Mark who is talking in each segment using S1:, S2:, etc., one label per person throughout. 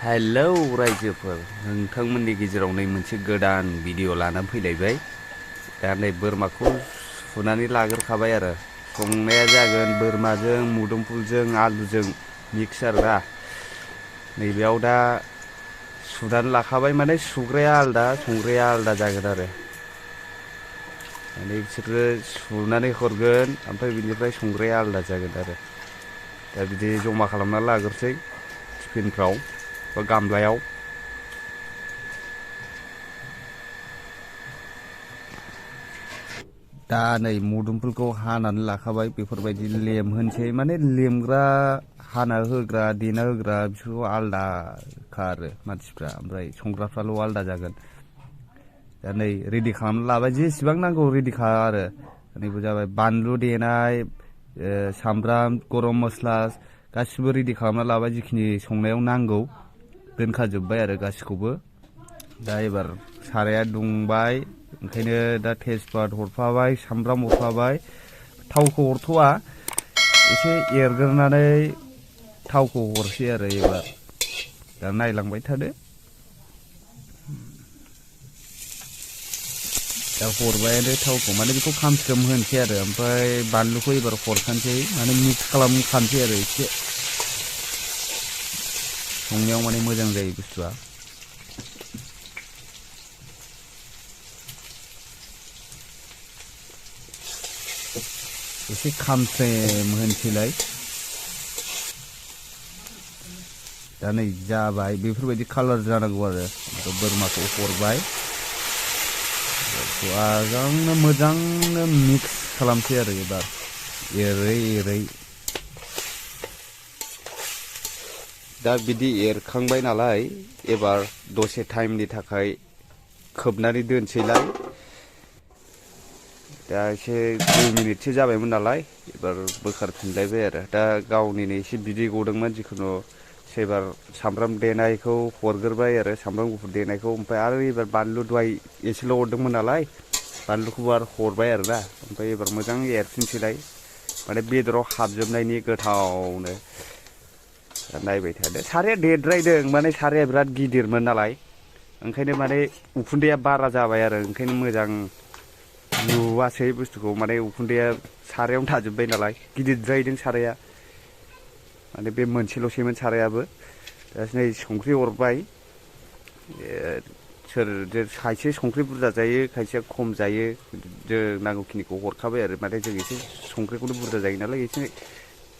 S1: Hello रायजोफोर नोंथांमोननि गेजेराव नै मोनसे गोदान भिडिअ लानानै फैलायबाय। दा नै बोरमाखौ सुनानै लाग्रोखाबाय आरो संनाया जागोन बोरमाजों मुदुमफुलजों आलुजों मिक्स आरो ना। नैबेयाव दा सुनानै लाखाबाय माने सुग्राया आलदा संग्राया आलदा जागोन आरो माने बिसोरो सुनानै हरगोन ओमफ्राय बिनिफ्राय संग्राया आलदा जागोन आरो दा बिदि जमा खालामना लाग्रोसै टिफिनफ्राव बा गामलायाव। दा नै मुदुमफुलखौ हानानै लाखाबाय बेफोरबायदि लेमहोनोसै माने लेमग्रा हाना होग्रा देना होग्रा बिसोरखौ आलदाखा आरो मानसिफ्रा ओमफ्राय संग्राफ्राल' आलदा जागोन। दा नै रेडि खालामना लाबाय जेसेबां नांगौ रेडिखा आरो नैबे जाबाय बानलु देनाय सामब्राम गरम मस्ला गासिबो रेडि खालामना लाबाय जिखिनि संनायाव नांगौ दोनखाजोब्बाय आरो गासिखौबो। दा एबार साराया दुंबाय ओंखायनो दा तेजपात हरफाबाय सामब्राम हरफाबाय थावखौ हरथ'वा एसे एरग्रोनानै थावखौ हरसै आरो एबार दा नायलांबाय थादो। दा हरबायानो थावखौ माने बेखौ खामस्रोम होनोसै आरो ओमफ्राय बानलुखौ एबार हरखानोसै माने मिक्स खालामखानोसै आरो एसे संनायाव माने मोजां जायो बुस्थुआ। एसे खामस्रेम होनोसैलाय दा नै जाबाय बेफोरबायदि कालार जानांगौ आरो बोरमाखौ हरबाय आरामनो मोजांनो मिक्स खालामसै आरो एबार एरै एरै दा बिदि एरखांबाय नालाय एबार दसे टाइमनि थाखाय खोबनानै दोनसैलाय। दा एसे 2 मिनिटसो जाबायमोन नालाय एबार बोखारफिनलायबाय आरो दा गावनिनो एसे बिदै गदोंमोन जिखुनु सेबार सामब्राम देनायखौ हरग्रोबाय आरो सामब्राम गुफुर देनायखौ ओमफ्राय आरो एबार बानलु दहाय एसेल' हरदोंमोन नालाय बानलुखौबो आरो हरबाय आरो ना ओमफ्राय एबार मोजां एरफिनसैलाय माने बेदराव हाबजोबनायनि गोथावनो। नायबाय थादो साराया देरद्रायदों माने साराया बिराद गिदिरमोन नालाय ओंखायनो माने उखुन्दैया बारा जाबाय आरो ओंखायनो मोजां नुवासै बुस्थुखौ माने उखुन्दैया सारायावनो थाजोब्बाय नालाय गिदिरद्रायदों साराया माने बे मोनसेल'सैमोन सारायाबो। दा नै संख्रि हरबाय सोर खायसे संख्रि बुरजा जायो खायसेया खम जायो जों नांगौखिनिखौ हरखाबाय आरो माने जों एसे संख्रिखौनो बुरजा जायो नालाय एसे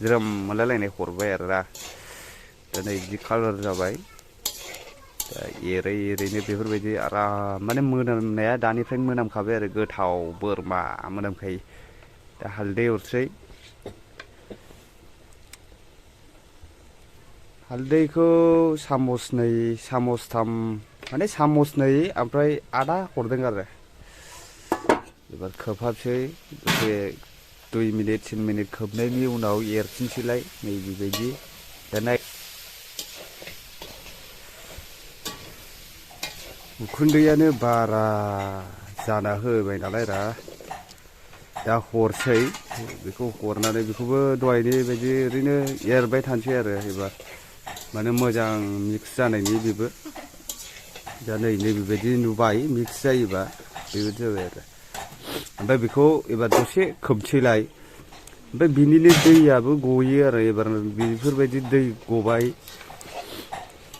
S1: ज्रोम मोनलायलायनाय हरबाय आरो ना। दा नै बिदि कालार जाबाय दा एरै एरैनो बेफोरबायदि आराम माने मोनामनाया दानिफ्रायनो मोनामखाबाय आरो गोथाव बोरमा मोनामखायो। दा हालदै हरसै हालदैखौ सामसनै सामसथाम माने सामसनै ओमफ्राय आदा हरदों आरो एबार खोबहाबसै दसे 2 मिनिट 3 मिनिट खोबनायनि उनाव एरफिनसैलाय नै बेबायदि दाना उखुन्दैयानो बारा जाना होबाय नालाय रा दा हरसै बेखौ हरनानै बेखौबो दहायनि बायदि ओरैनो एरबाय थानोसै आरो एबार माने मोजां मिक्स जानायनि बेबो दा नै बेबायदि नुबाय मिक्स जायोबा बेबायदि जाबाय आरो ओमफ्राय बेखौ एबार दसे खोबसैलाय ओमफ्राय बिनिनो दैयाबो गयो आरो एबार बेफोरबायदि दै गबाय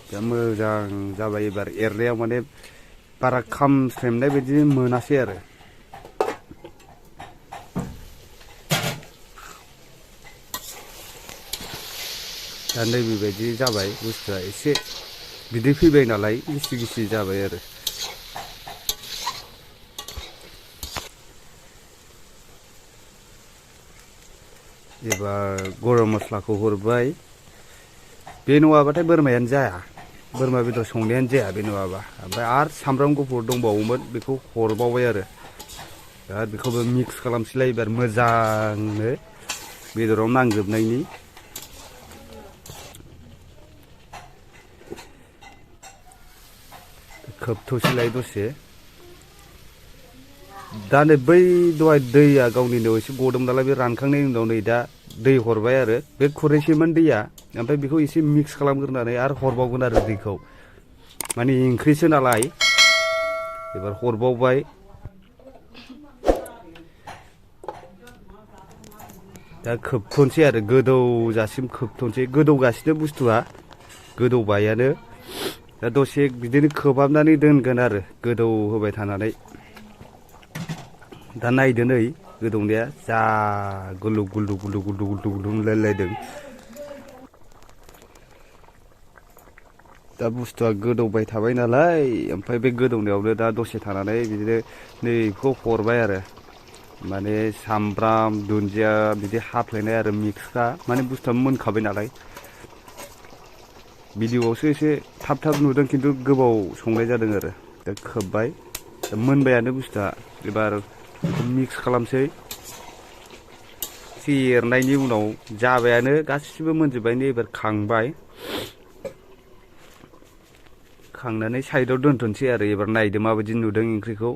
S1: दा मोजां जाबाय एबार एरनायाव माने बारा खामस्रेमनाय बायदि मोनासै आरो दा नै बेबायदि जाबाय बुस्थुआ एसे बिदै फैबाय नालाय गिसि गिसि जाबाय आरो एबार गरम मस्लाखौ हरबाय बे नङाबाथाय बोरमायानो जाया बोरमा बेदर संनायानो जाया बे नङाबा ओमफ्राय आरो सामब्राम गुफुर दंबावोमोन बेखौ हरबावबाय आरो दा बेखौबो मिक्स खालामसैलाय एबार मोजांनो बेदराव नांजोबनायनि खोबथ'सैलाय दसे दा नै बै दहाय दैया गावनिनो एसे गदोंमोन नालाय बे रानखांनायनि उनाव नै दा दै हरबाय आरो बे खुरैसेमोन दैया ओमफ्राय बेखौ एसे मिक्स खालामग्रोनानै आरो हरबावगोन आरो दैखौ माने ओंख्रिसो नालाय एबार हरबावबाय दा खोबथ'नोसै आरो गोदौजासिम खोबथ'नोसै गोदौगासिनो बुस्थुआ गोदौबायानो दा दसे बिदिनो खोबहाबनानै दोनगोन आरो गोदौ होबाय थानानै दा नायदो नै गोदौनाया जा गुलुग गुलुग गुलुग गुलुग गुलुग गुलुग होनलायलायदों दा बुस्थुआ गोदौबाय थाबाय नालाय ओमफ्राय बे गोदौनायावनो दा दसे थानानै बिदिनो नै बेखौ हरबाय आरो माने सामब्राम दुन्दिया बिदि हाफ्लेनाय आरो मिक्सखा माने बुस्थुआ मोनखाबाय नालाय भिडिअआवसो एसे थाब थाब नुदों खिन्थु गोबाव संनाय जादों आरो दा खोबबाय दा मोनबायानो बुस्थुआ एबार बेखौ मिक्स खालामसै एसे एरनायनि उनाव जाबायानो गासिबो मोनजोब्बायनो एबार खांबाय खांनानै साइडआव दोनथ'नोसै आरो एबार नायदो माबायदि नुदों ओंख्रिखौ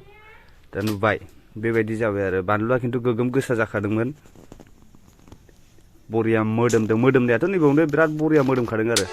S1: दा नुबाय बेबायदि जाबाय आरो बानलुआ खिन्थु गोगोम गोसा जाखादोंमोन बरिया मोदोमदों मोदोमनायाथ' नैबावनो बिराद बरिया मोदोमखादों आरो